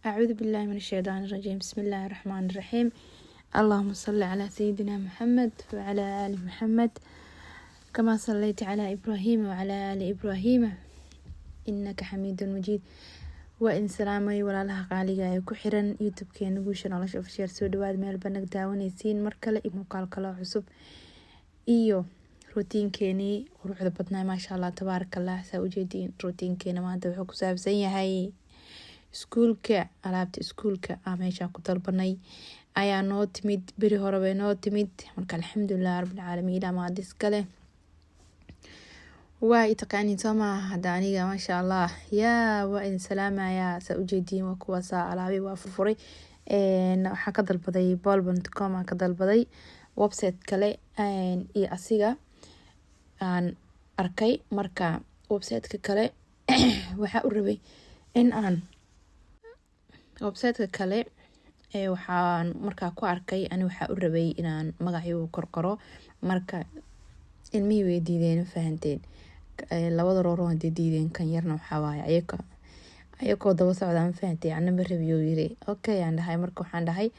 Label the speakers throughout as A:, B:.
A: Acuudu billahi min ashaydaani rajiim. Bismi illaahi raxmaani raxiim. Allahuma salli calaa sayidina Maxamed wacalaa aali Maxamed kamaa sallayta calaa Ibraahiima wacalaa aali Ibraahiima innaka xamiidun majiid. Waa idin salaamay, walaalaha qaaliga ee ku xiran YouTube-keena Guusha Nolosha Official. Soo dhawaad meel banag daawanaysiin mar kale iyo muuqaal kaloo cusub iyo routine-keenii quruxda badnaa. Maasha Allah, tabaaraka Allah. Saa ujeediin, routine-keena maanta wuxuu ku saabsan yahay iskuulka. Alaabta iskuulka ah meeshaan ku dalbanay ayaa noo timid, beri hore bay noo timid. Marka alxamdulilah rabbilcaalamiin, ilaa mahad iskale. Waa i taqaaniin, soo maaha? Hadda aniga, maasha Allah, yaa waa idin salaamayaa. Saa ujeediin, waa kuwaasaa alaabi waa furfuray. Waxaa ka dalbaday bol.com, aan ka dalbaday website kale iyo asiga aan arkay. Marka websiteka kale waxaa u rabay in aan websiteka kale waxaan markaa ku arkay, ani waxaa u rabay inaan magacii u korqoro. Marka ilmihii way diideen, fahanteen? Labada rooro hadii diideen, kan yarna waxaa waaye ayaka ayakoo daba socda, ma fahantay? Anama rabiyo yiri. Okay, aan dhahay. Marka waxaan dhahay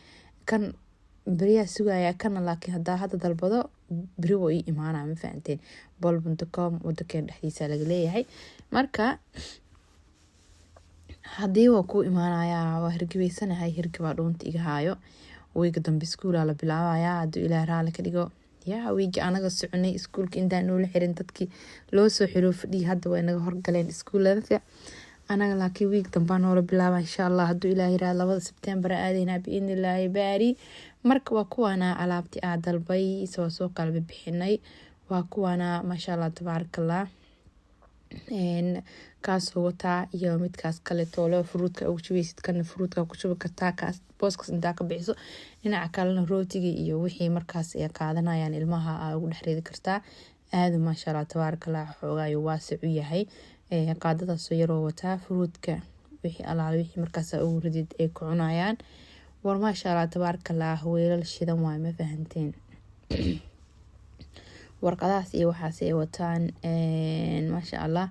A: kan beriyaa sugaya kana, laakiin hadaa hadda dalbado beri wuu ii imaanaa, ma fahanteen? Bol.com wadankeen dhexdiisa laga leeyahay. Marka hadii waa kuu imaanayaa, waa hirgabeysanahay, hirgabaa dhuunta iga haayo. Wiiga dambe iskuulaa la bilaabayaa, hadduu Ilaah raali ka dhigo. Yaa wiigi anaga soconay iskuulka intaan noola xirin, dadkii loo soo xiro fadhiya hadda way naga horgaleen iskuuladka anaga, laakiin wiig dambaa noola bilaaba, insha Allah, hadduu Ilaah yiraahdo. 2da Sebtembar aadaynaa, biidni illaahi baari. Marka waa kuwaana alaabti aa dalbay, soo kala bixinay. Waa kuwaana, maasha Allah, tabaarakallah. Kaasoo wataa iyo midkaas kale toole fruitka ugu shubeysid, kana fruitka ku shubi kartaa. Kaas booskaas intaa ka bixiso, dhinaca kalena rootiga iyo wixii markaas ay qaadanayaan ilmaha aa ugu dhex ridi kartaa. Aada, maasha Allah, tabaarakallah, xoogaa waasic u yahay. Qaadadaasoo yaroo wataa, fruitka wixii alaala wixii markaas ugu ridid ay ku cunayaan. War maasha Allah, tabaarakallah, weelal shidan waay, ma fahanteen? Warqadahaas iyo waxaas ay wataan, maasha Allah.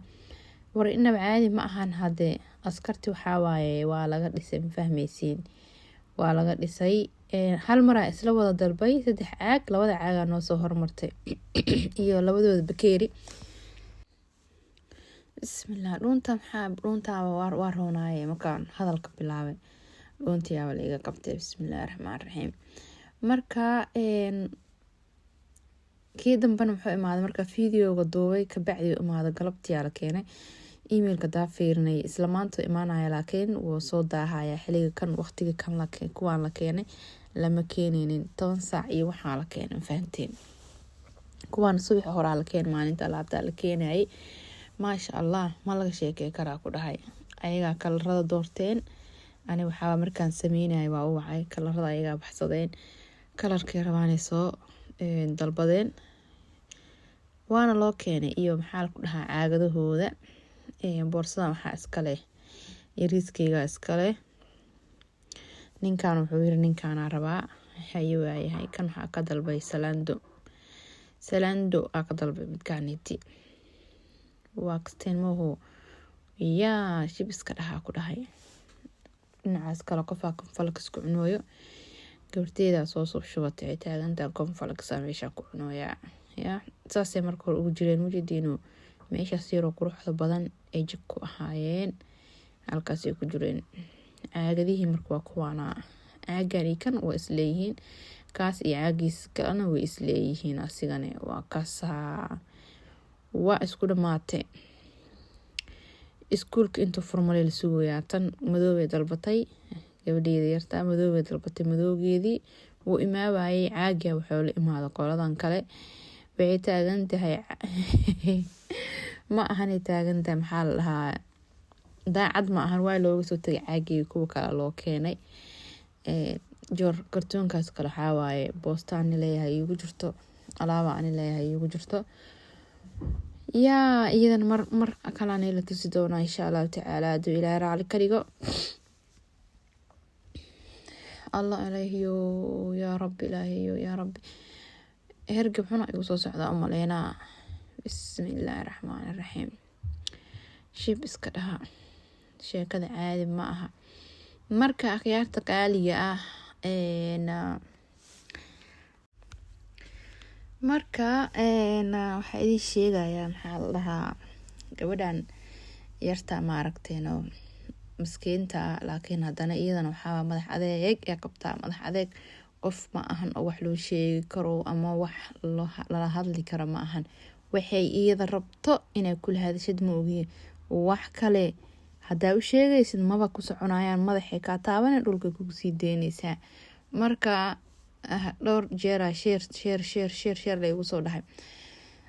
A: War inaba caadi ma ahan. Hadde askarti waxaa waaye waa laga dhisay, ma fahmeysiin? Waa laga dhisay. Hal maraa isla wada dalbay saddex caag. Labada caagaa noo soo hormartay iyo labadooda bakeeri. Bismillah, dhuunta maxaa dhuuntaaba waa roonaaye. Markaan hadalka bilaabay dhuuntiyaaba la iga qabtay. Bismillahi raxmaan raxiim. Marka kii dambena muxuu imaaday marka videoga duubay kabacdi imaada, galabtiyaa la keenay. Emailka daa fiirinay, isla maanta imaanaya, laakiin wuu soo daahaya xiliga kan. Waqtiga kan kuwaan la keenay lama keeneynin, 10 saac iyo waxaa la keenay, fahanteen? Kuwaan subaxi horaa la keenay, maalinta alaabtaa la keenayay. Maasha Allah, ma laga sheekey karaa ku dhahay. Ayagaa kalarada doorteen. Ani waxaa markaan sameynaya waa u wacay, kalarada ayagaa baxsadeen, kalarkay rabaanay soo dalbadeen, waana loo keenay. Iyo maxaa ku dhahaa, caagadahooda. Boorsadan waxaa iskaleh yariiskeyga iskaleh. Ninkan wuxuu yiri ninkaanaa rabaa. Haye, waayahay. Kan waxaa ka dalbay Zalando, Zalando aa ka dalbay midkaaniti. Waa kasteen mahu, yaa shib iska dhahaa ku dhahay. Dhinacaas kale qofaa cornflakes ku cunooyo. Gabarteeda soo shubatay, waxay taagantaa cornflakes meesha ku cunooyaa. Yaa saasay marka hore ugu jireen mujadiino, meeshaas yaroo quruxda badan ay jig ku ahaayeen, halkaasay ku jireen caagadihii. Marka waa kuwaana, caagan iyo kan waa isleeyihiin, kaas iyo caagiis kalena way isleeyihiin. Asigane waa kaasaa, waa isku dhamaatay. Iskuulka intuu furmalay la sugayaa. Tan madoobay dalbatay, gabadheeda yartaa madoobay dalbatay. Madoogeedii wuu imaabayay, caagia wuxuu la imaada qoladan kale. Waxay taagan tahay, ma ahanay taagantahay, maxaa la dhahaa, daacad ma ahan. Waa looga soo tagay caagii, kuwa kale loo keenay. Joor kartoonkaas kale waxaa waaye boosta ani leeyahay iigu jirto, alaaba ani leeyahay iigu jirto. Yaa iyadana mar mar kalana la tusi doonaa, insha Allahu tacaala, hadduu Ilaahay raali ka dhigo. Allah ilaahiyo, yaa Rabbi, ilaahiyo, yaa Rabbi. Hergab xuna igu soo socdaa umaleynaa. Bismi illaahi raxmaani raxiim. Shib iska dhaha, sheekada caadi ma aha. Marka akhyaarta qaaliga ah, marka waxaa idiin sheegayaa, maxaa la dhahaa, gabadhan yarta, ma aragteen, oo maskiinta, laakiin haddana iyadana waxaa madax adeeg ee qabtaa. Madax adeeg qof ma ahan oo wax loo sheegi karo ama wax lala hadli karo ma ahan. Waxay iyada rabto inay kula hadashid ma ogiin, wax kale hadaa u sheegaysid maba ku soconayaan. Madaxay kaa taaban, dhulka kugu sii deyneysaa. Marka dhowr jeera "share, share, share, share, share" la igu soo dhahay.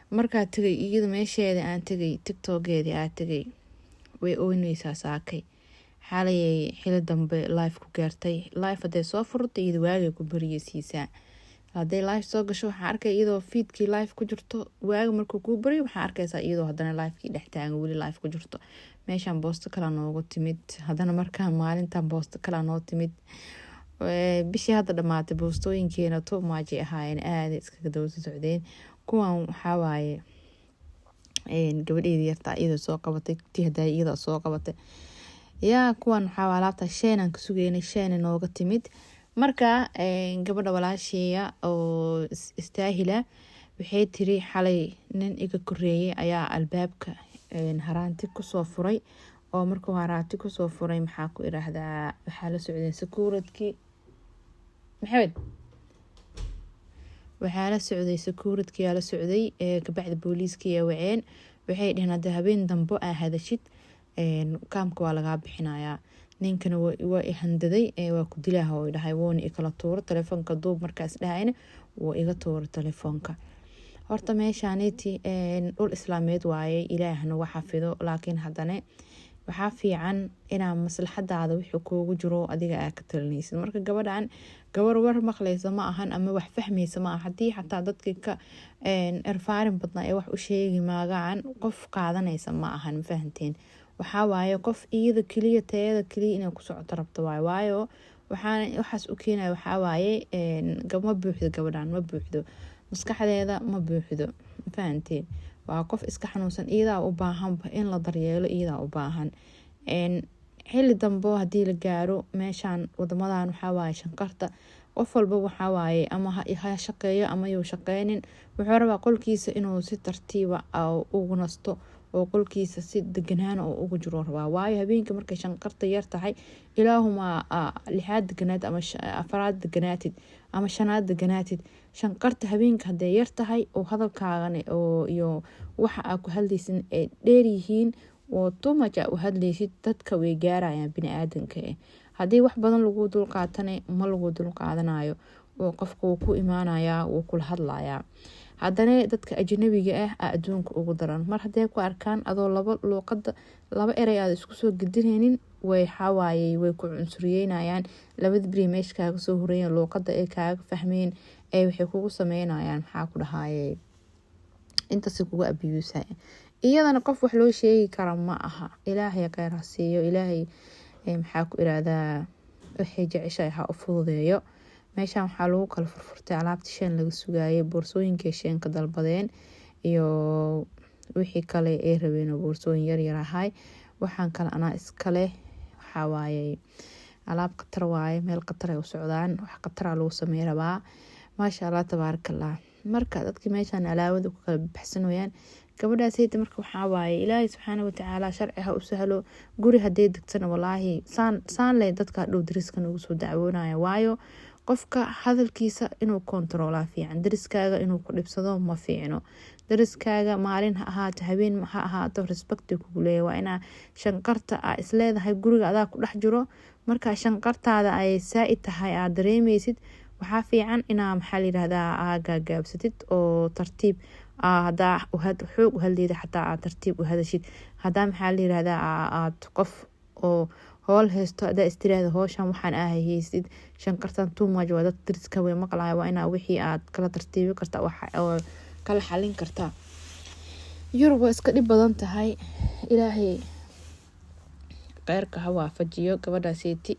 A: Markaa tegay iyada meesheeda aan tegay, TikTokeedii aa tegay, way oyneysaa. Saakay xalayay xili dambe live ku gaartay. Live hadday soo furto, iyada waagay ku bariyeysiisaa. Hadday live soo gasho, waxaa arkay iyadoo fiidkii live ku jirto. Waaga markuu kuu baryo, waxaa arkaysaa iyadoo haddana livekii dhex taagan, weli live ku jirto. Meeshaan boosto kalaa noogu timid haddana. Markaa maalintan boosto kalaa noo timid. Bishii hadda dhamaatay boostooyinkeena tumaajay ahaayeen, aada iskaga daba socdeen. Kuwan waxawaaye gabadheedii yartaa iyadoo soo qabatay, tii hadaa iyada soo qabatay. Yaa, kuwan waxaa alaabta Sheinaan ka sugeynay, Sheina nooga timid. Marka gabadha walaasheeya oo istaahila waxay tiri, xalay nin iga koreeyay ayaa albaabka haraanti kusoo furay. Oo markuu haraanti kusoo furay, maxaa ku iraahdaa, waxaa la socdeen securityki Maxamed, waxaa la socday securitykiyaa la socday. Kabacdi booliiskiyaa waceen. Waxay dheheen, hadda habeen dambo aa hadashid, kaamka waa lagaa bixinayaa. Ninkana waa i handaday, waa ku dilaha oo dhahay, wuuna ikala tuuro telefoonka duub. Markaas dhahayna wuu iga tuuro telefoonka. Horta meeshaaniti dhul islaameed waaye, Ilaahna wa xafido, laakiin haddana waxaa fiican inaa maslaxadaada wixii kuugu jiro adiga aa ka talinaysid. Marka gabadhan gabar war maqleysa ma ahan ama wax fahmeysa ma aha. Hadii xataa dadkii ka erfaarin badnaa ee wax u sheegi maagaan, qof qaadanaysa ma ahan. Ma fahanteen? Waxaa waaye qof iyada keliya, tayada keliya inay ku socoto rabto waaye. Waayo, waxaan waxaas u keenaya waxaa waaye, ma buuxdo gabadhan, ma buuxdo maskaxdeeda, ma buuxdo. Ma fahanteen? Waa qof iska xanuunsan, iyadaa u baahanba in la daryeelo, iyadaa u baahan. Xili dambo hadii la gaaro meeshaan wadamadan, waxaa waaye shanqarta qof walba waxaa waaye, ama ha shaqeeyo ama yuu shaqeynin, wuxuu rabaa qolkiisa inuu si tartiiba ugu nasto oo qolkiisa si deganaan oo ugu jiro rabaa. Waayo, habeenka markay shanqarta yar tahay, ilaahuma lixaad deganaatid ama afaraad deganaatid ama shanaad deganaatid, shanqarta habeenka hadday yar tahay oo hadalkaagana oo iyo waxa aa ku hadlaysin ay dheer yihiin oo too much aa u hadlaysid, dadka way gaarayaan bini-aadanka eh. Haddii wax badan lagu dulqaatana, ma lagu dulqaadanayo oo qofka wuu ku imaanayaa, wuu kula hadlayaa. Haddana dadka ajnabiga ah aa adduunka ugu daran. Mar hadday ku arkaan adoo laba luuqada, laba erey aad isku soo gedinaynin, way xawaaye way ku cunsuriyeynayaan. Labada beri meesha kaaga soo horeeyan, luuqada ay kaaga fahmeen ee waxay kugu sameynayaan, maxaa ku dhahaye, intaasay kugu abuse. Iyadana qof wax loo sheegi kara ma aha. Ilaahay kheyr ha siiyo, Ilaahay, maxaa ku irahdaa, waxay jeceshahay ha u fududeeyo. Meeshan waxaa lagu kala furfurtay alaabta Shein laga sugaayay, boorsooyinkay Shein ka dalbadeen iyo wixii kale ay rabeen oo boorsooyin yaryar ahay. Waxaan kale anaa iskale. Waxaa waaye alaab khatar waaye, meel khatar ay u socdaan, wax khataraa lagu samey rabaa. Maasha Allah, tabaarakallah. Marka dadki meeshan alaabada ku kala baxsanayaan gabadhaasayta. Marka waxaa waaye, Ilaahay subxaana watacaala sharci ha u sahlo. Guri hadday degtana, walaahi saan saan leh dadka dhow dariskan ugu soo dacwoonaya. Waayo, qofka hadalkiisa inuu kontaroolaa fiican. Dariskaaga inuu ku dhibsado ma fiicno. Dariskaaga maalin ha ahaato, habeen ha ahaato, respecti kugu leeyahay. Waa inaa shanqarta aa isleedahay guriga adaa ku dhex jiro. Marka shanqartaada ay saa-id tahay, aad dareemeysid, waxaa fiican inaa, maxaa layirahdaa, aa gaagaabsatid oo tartiib hadaa xoog u hadleyda, xataa aad tartiib u hadashid. Hadaa, maxaa layirahdaa, aad qof oo hool haysto, hadaa istiraahda hooshan waxaan aa haysid, shanqartan too much waa, dad dariska way maqlaya. Waa inaa wixii aad kala tartiibi karta oo kala xalin kartaa. Yurub waa iska dhib badan tahay. Ilaahay kheyrka ha waafajiyo gabadhaaseti,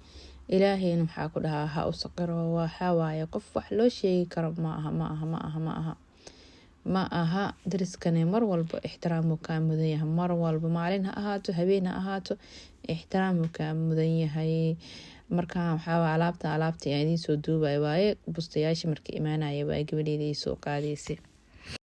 A: Ilaahayna, maxaa ku dhahaa, ha u saqiro. Waxaa waaye qof wax loo sheegi karo ma aha, ma aha, ma aha, ma aha, ma aha. Dariskane mar walba ixtiraamu kaa mudan yahay. Mar walba, maalin ha ahaato, habeen ha ahaato, ixtiraamu kaa mudan yahay. Marka waxaa alaabta, alaabta aan idiin soo duubay waaye, bustayaasha marka imaanaya waaye, gabadheeda ay soo qaadaysay.